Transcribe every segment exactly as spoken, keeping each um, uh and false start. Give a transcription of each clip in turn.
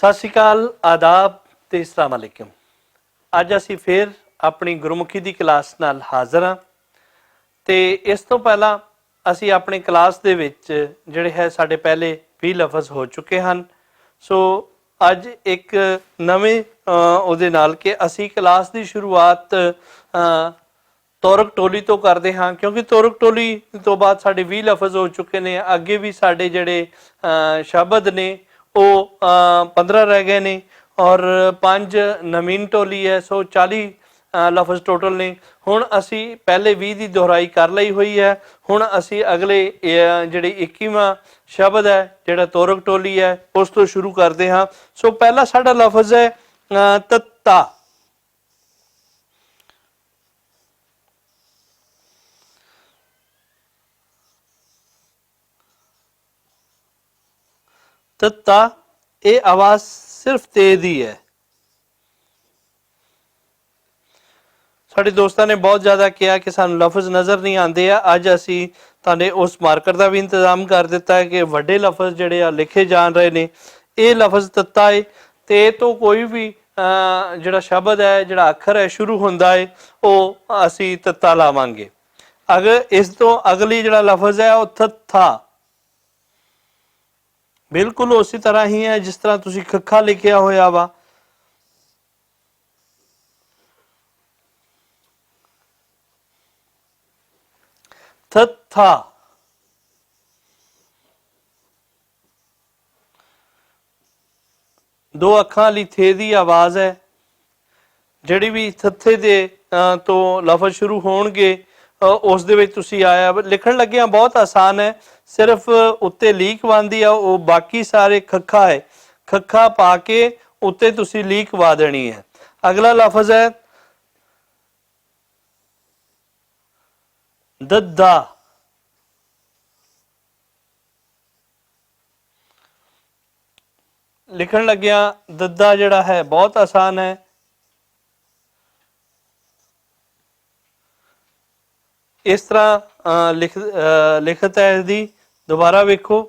سسیکال آداب تے السلام علیکم۔ اج اسی فیر اپنی گرمکھی دی کلاس نال حاضر ہاں۔ تے اس توں پہلا اسی اپنے کلاس دے وچ جڑے ہے ساڈے پہلے وی لفظ ہو چکے ہن۔ سو اج ایک نویں اوہدے نال کہ اسی کلاس دی شروعات تورک ٹولی توں کردے ہاں، کیونکہ تورک ٹولی توں بعد ساڈے وی لفظ ہو چکے نے۔ اگے وی ساڈے جڑے شبد نے او پندرہ رہ گئے نے، اور پنج نمین ٹولی ہے، سو چالی لفظ ٹوٹل نے۔ ہن اسی پہلے وی دی دہرائی کر لئی ہوئی ہے۔ ہن اسی اگلے جڑی اکیواں شبد ہے، جڑا تورک ٹولی ہے، اس توں شروع کردے ہاں۔ سو پہلا ساڈا لفظ ہے تتا۔ تتا، اے آواز صرف تے دی ہے۔ ساڈے دوستاں نے بہت زیادہ کہا کہ سانوں لفظ نظر نہیں آندے۔ اج اسی تہاڈے اس مارکر دا وی انتظام کر دتا ہے کہ وڈے لفظ جڑے آ لکھے جان رہے نے۔ اے لفظ تتا ہے، تے تو کوئی وی جڑا شبد ہے، جڑا اکھر ہے، شروع ہوندا ہے، او اسی تتا لاواں گے۔ اگر اس تو اگلی جڑا لفظ ہے او تھا، بالکل اسی طرح ہی ہے جس طرح تسی کھکھا لکھیا ہویا وا۔ تھا، دو اکھاں والی تھے دی آواز ہے۔ جڑی وی تھتھے دے تو لفظ شروع ہون گے، اس دے وچ تسی آیا لکھن لگیاں بہت آسان ہے۔ صرف اتے لیک واندی ہے، او باقی سارے کھکھا ہے، کھکھا پا کے اتے تسی لیک وا دینی ہے۔ اگلا لفظ ہے ددا۔ لکھن لگیا ددا جڑا ہے بہت آسان ہے۔ اس طرح لکھتا ہے اس دی۔ دوبارہ ویکھو۔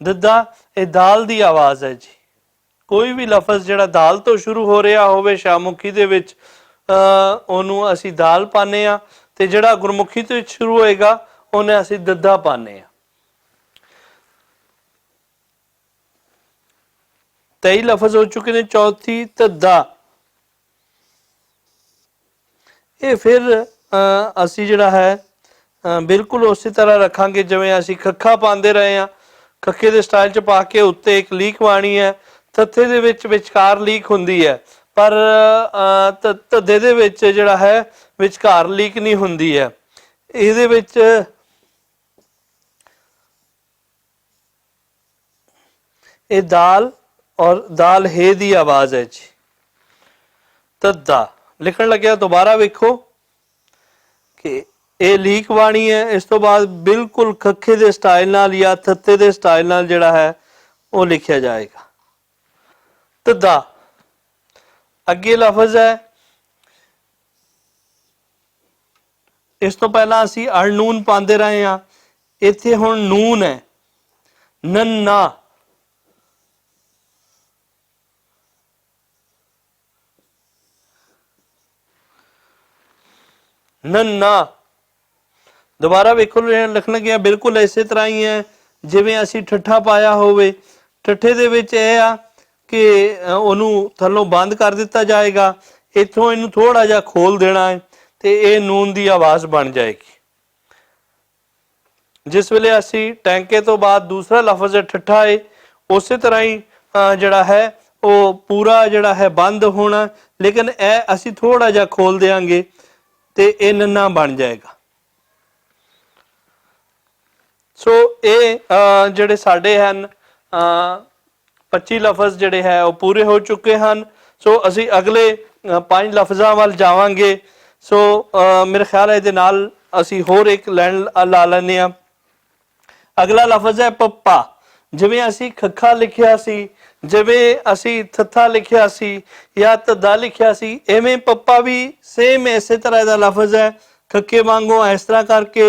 ددا، اے دال دی آواز ہے جی۔ کوئی وی لفظ جڑا دال توں شروع ہو رہیا ہووے شاہ مکھی دے وچ، اونوں اسی دال پانے آں، تے جڑا گرمکھی توں شروع ہوئے گا، اونے اسی ددا پانے آں۔ تئی لفظ ہو چکے نے چوتھی تدا۔ اے فیر اسی جڑا ہے بالکل اسی طرح رکھاں گے جویں اسی کھکھا پاندے رہے ہاں۔ کھکھے دے سٹائل چ پا کے اتے ایک لیک وانی ہے۔ تھتھے دے وچ وچکار لیک ہوندی ہے، پر تدے دے وچ جڑا ہے وچکار لیک نہیں ہوندی ہے۔ ایہدے وچ اے دال اور دال ہے دی آواز ہے جی۔ تدا۔ لکھن لگیا دوبارہ ویکھو کہ اے لیک وانی ہے، اس تو بعد بالکل کھکھے دے سٹائل نال یا تھتے دے سٹائل نال جڑا ہے، او لکھیا جائے گا۔ تدا۔ اگے لفظ ہے، اس تو پہلا اسی اڑ نون پاندے رہے ہاں، ایتھے ہن نون ہے۔ ننا۔ ننا۔ دوبارہ ویکھو، لکھنا گیا بالکل ایسے طرح ہی ہے جویں اسی ٹھٹھا پایا ہووے۔ ٹھٹھے دے وچ اے آ کہ اونوں تھلوں بند کر دتا جائے گا۔ ایتھوں اینوں تھوڑا جہا کھول دینا ہے، تے اے نون دی آواز بن جائے گی۔ جس ویلے اسی ٹینکے تو بعد دوسرا لفظ ٹھٹھا ہے، اسی طرح ہی جڑا ہے او پورا جڑا ہے بند ہونا، لیکن اے اسی تھوڑا جہا کھول دیاں گے، تے اے ننا بن جائے گا۔ سو اے جڑے ساڈے ہن، پچی لفظ جڑے ہے او پورے ہو چکے ہن۔ سو اسی اگلے پنج لفظاں وال جاواں گے۔ سو میرے خیال ہے ایہدے نال اسی ہور ایک لین لا لینے آں۔ اگلا لفظ ہے پپا۔ جویں اسی کھکھا لکھیا سی، جویں اسی تھتھا لکھیا سی یا تدا لکھیا سی، ایویں پپا وی سیم ایسے طرح دا لفظ ہے۔ کھکے وانگوں اس طرح کر کے،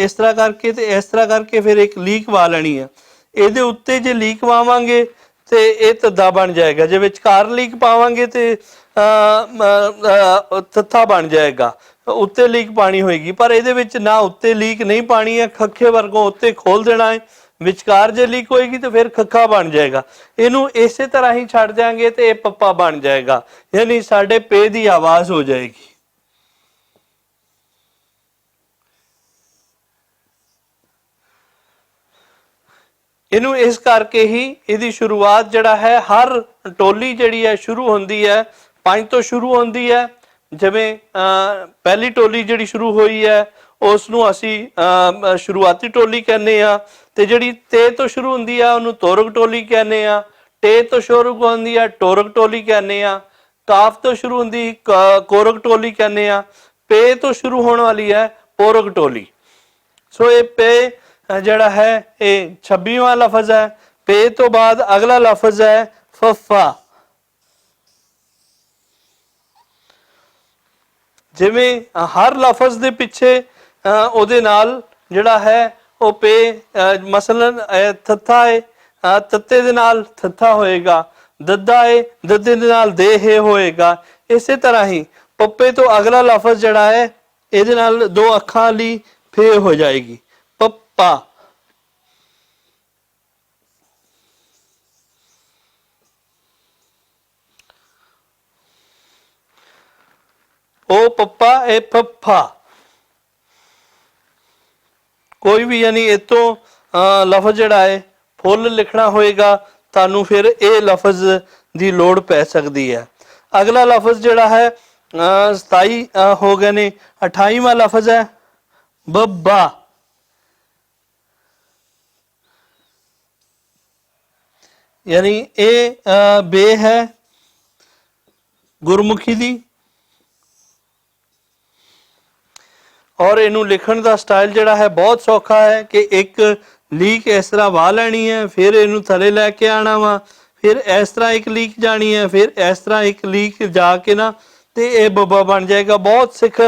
اس طرح کر کے تے اس طرح کر کے پھر ایک لیک وا لینی ہے۔ ایہدے اتے جے لیک واواں گے تے ایہہ تدا بن جائے گا، جے وچکار لیک پاواں گے تے تھا بن جائے گا۔ اتے لیک پانی ہوئے گی، پر ایہدے وچ نہ اتے لیک نہیں پانی ہے، کھکے ورگوں اتے کھول دینا ہے۔ وچکار جے لیک ہوئے گی تے پھر کھکا بن جائے گا۔ ایہنوں ایسے طرح ہی چھڈ دیاں گے تے ایہہ پپا بن جائے گا، یعنی ساڈے پے دی آواز ہو جائے گی۔ اینوں اس کر کے ہی ایہدی شروعات جڑا ہے، ہر ٹولی جڑی ہے شروع ہوندی ہے، پنج تو شروع ہوندی ہے۔ جویں پہلی ٹولی جڑی شروع ہوئی ہے، اس نوں اسی شروعاتی ٹولی کہنے آں۔ تے جڑی تے تو شروع ہوندی ہے، انہوں تورک ٹولی کہنے آں۔ ٹے تو شروع ہوندی ہے، ٹورک ٹولی کہنے آں۔ کاف تو شروع ہوندی، کورک ٹولی کہنے آں۔ پے تو شروع ہون والی ہے، پورک ٹولی۔ سو اے پے جڑا ہے، اے چھبیواں لفظ ہے۔ پے تو بعد اگلا لفظ ہے ففا۔ جویں ہر لفظ دے پچھے اودے نال جڑا ہے، او پے مثلا تھتھا ہے، تتے دے نال تھتھا ہوئے گا۔ ددا ہے، ددے دے نال دے ہے ہوئے گا۔ اسے طرح ہی پپے تو اگلا لفظ جڑا ہے، ایہدے نال دو اکھاں لی پھے ہو جائے گی۔ پپا۔ او پپا اے پپا۔ کوئی وی یعنی اتوں لفظ جڑا ہے، فل لکھنا ہوئے گا، تانوں فیر اے لفظ دی لوڑ پے سکدی ہے۔ اگلا لفظ جڑا ہے، ستائی ہو گئے نے، اٹھائیواں لفظ ہے ببا۔ یعنی اے بے ہے گرمکھی دی۔ اور اینوں لکھن دا سٹائل جڑا ہے، بہت سوکھا ہے کہ ایک لیک اس طرح واہ لینی ہے، فیر اینوں تھلے لے کے آنا وا، فیر اس طرح ایک لیک جانی ہے، فیر اس طرح ایک لیک جا کے نا، تے اے ببا بن جائے گا۔ بہت سکھ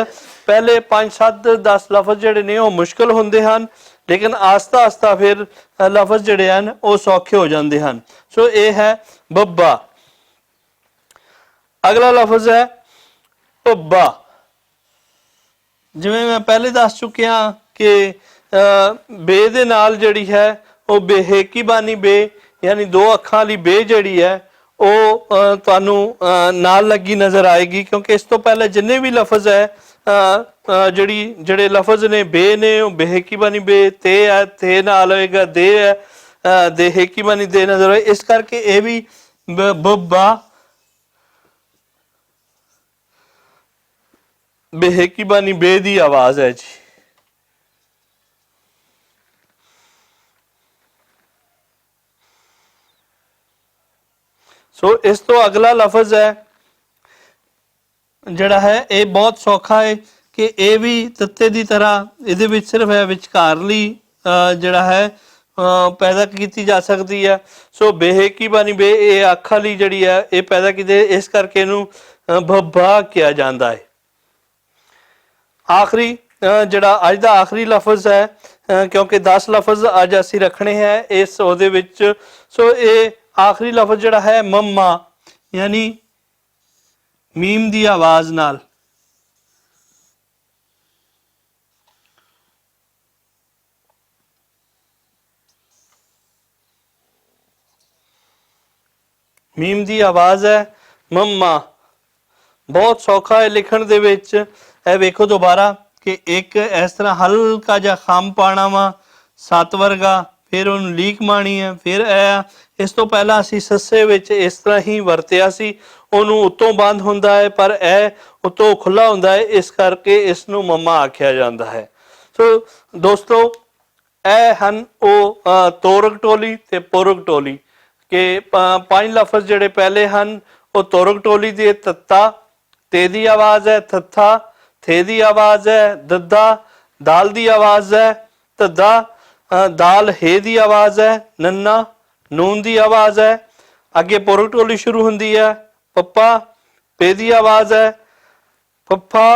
پہلے پنج ست دس لفظ جڑے نے او مشکل ہوندے ہن، لیکن آہستہ آہستہ فیر لفظ جڑے ہن او سوکھے ہو جاندے ہن۔ سو اے ہے ببا۔ اگلا لفظ ہے پبا۔ جویں میں پہلے دس چکیا کہ بے دے نال جڑی ہے، او بے ہیکی بانی بے، یعنی دو اکھاں والی بے جڑی ہے، او تانوں نال لگی نظر آئے گی، کیونکہ اس تو پہلے جنہیں بھی لفظ ہے، جڑی جڑے لفظ نے بے نے، او بے ہیکی بانی بے، تے ہے، تے نال ہوئے گا، دے ہے، دے ہیکی بانی دے نظر آئے۔ اس کر کے اے بھی ببا بے ہیکی بانی بے دی آواز ہے جی۔ سو اس تو اگلا لفظ ہے جڑا ہے، اے بہت سوکھا ہے کہ اے وی تتے دی طرح، ایہدے وچ صرف ہے وچکارلی جڑا ہے پیدا کیتی جا سکدی ہے۔ سو بے ہیکی بانی بے، اے اکھاں والی جڑی ہے، اے پیدا کیتے، اس کر کے اینوں بھبا کیا جاندا ہے۔ آخری جڑا اج دا آخری لفظ ہے، کیونکہ دس لفظ اج اسی رکھنے ہیں اس عہدے وچ۔ سو اے آخری لفظ جڑا ہے مما، یعنی میم دی آواز نال۔ میم دی آواز ہے مما۔ بہت سوکھا ہے لکھن دے وچ۔ اے ویکھو دوبارہ کہ ایک اس طرح ہلکا جا خم پانا وا، ست ورگا، پھر اونوں لیک مانی ہے، پھر اے۔ اس تو پہلا اسی سسے وچ اس طرح ہی ورتیا سی، اونوں اتوں بند ہوندا ہے، پر اے اتوں کھلا ہوندا ہے، اس کر کے اس نوں مما آکھیا جاندا ہے۔ سو دوستو، اے ہن او تورک ٹولی تے پورک ٹولی، کہ پنج لفظ جڑے پہلے ہن، او تورک ٹولی دے تتا، تے دی آواز ہے تھتھا، تھے دی آواز ہے ددا، دال دی آواز ہے تدا، دال ہے دی آواز ہے ننا، نون دی آواز ہے۔ اگے پورک ٹولی شروع ہوندی ہے، پپا، پے دی آواز ہے پپا،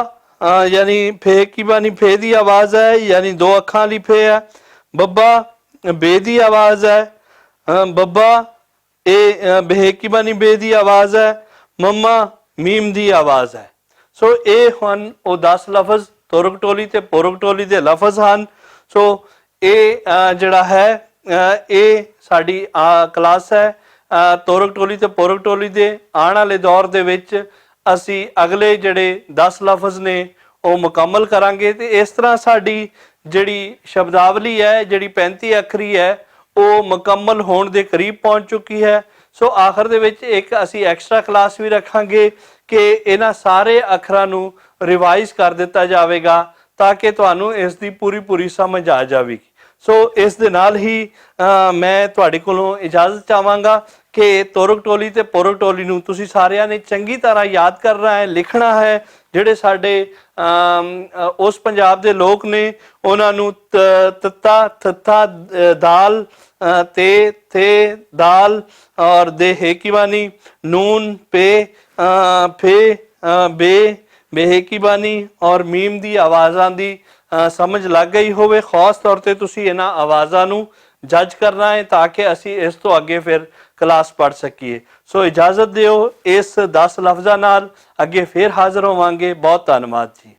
یعنی فے کی بانی فے دی آواز ہے، یعنی دو اکھاں والی فے ہے۔ ببا بے دی آواز ہے۔ ببا اے بہیکی بانی بے دی آواز ہے۔ مما میم دی آواز ہے۔ سو اے ہن او دس لفظ تورک ٹولی تے پورک ٹولی دے لفظ ہن۔ سو اے جڑا ہے اے ساڈی کلاس ہے تورک ٹولی تے پورک ٹولی دے۔ آن والے دور دے وچ اسی اگلے جڑے دس لفظ نے او مکمل کرانگے تے اس طرح ساڈی جڑی شبداولی ہے، جڑی پینتی اکھری ہے، او مکمل ہون دے قریب پہنچ چکی ہے۔ سو آخر دے وچ ایک اسی ایکسٹرا کلاس وی رکھاں گے کہ انہاں سارے اکھراں نوں ریوائز کر دتا جاوے گا، تاکہ تہانوں اس دی پوری پوری سمجھ آ جاوے گی۔ سو اس دے نال ہی میں تہاڈے کولوں اجازت چاہواں گا کہ تورک ٹولی تے پورک ٹولی نوں تسی ساریاں نے چنگی طرح یاد کرنا ہے، لکھنا ہے۔ جڑے ساڈے اس پنجاب دے لوگ نے، انہاں نوں تتا تھتا، دال، تے تھے، دال، اور دے ہیکی بانی، نون پے، پھے، بے، بے ہیکی بانی اور میم دی آوازاں دی سمجھ لگ گئی ہووے۔ خاص طور تے تسی انہاں آوازاں نوں جج کرنا ہے تاکہ اسی اس تو اگے پھر کلاس پڑھ سکیے۔ سو اجازت دیو، اس دس لفظاں نال اگے پھر حاضر ہوواں گے۔ بہت دھنواد جی۔